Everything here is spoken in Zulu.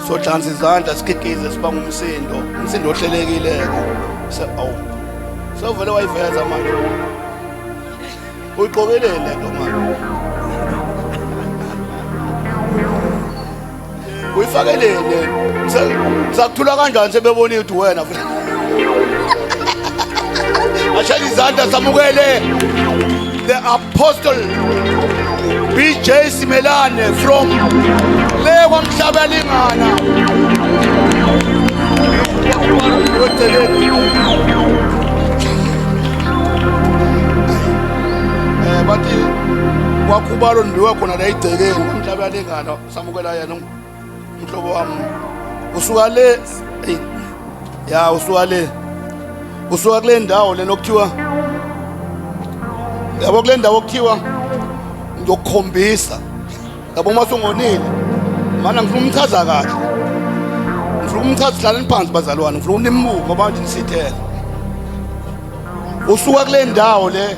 Sohlanza izandla, sigigize, sibanga umsindo, umsindo ohlelekile-ke. Awu, sewuvele wayiveza manje. Uyigqokeleni le nto manje? Uyifakeleni le? Sakuthula kanjani sebebonile ukuthi wena futhi? Ashaya izandla, samukele the Apostle BJ Simelane from le kwaMhlabelingana. Bathi kwakhubalo ndiwe khona la igcekeni kwaMhlabelingana, samukela yena umhlobo wami. Usuka le, ya, usuka le, usuka kule ndawo lena okuthiwa, yabo, kule ndawo okuthiwa ngiyokukhombisa, yabo, uma sungonile mana ngifuna umchaza kahle, ngifuna umchaza. Hlaleni phansi bazalwane, ngifuna unimbuke ngoba manje nisithele. Usuka kule ndawo le.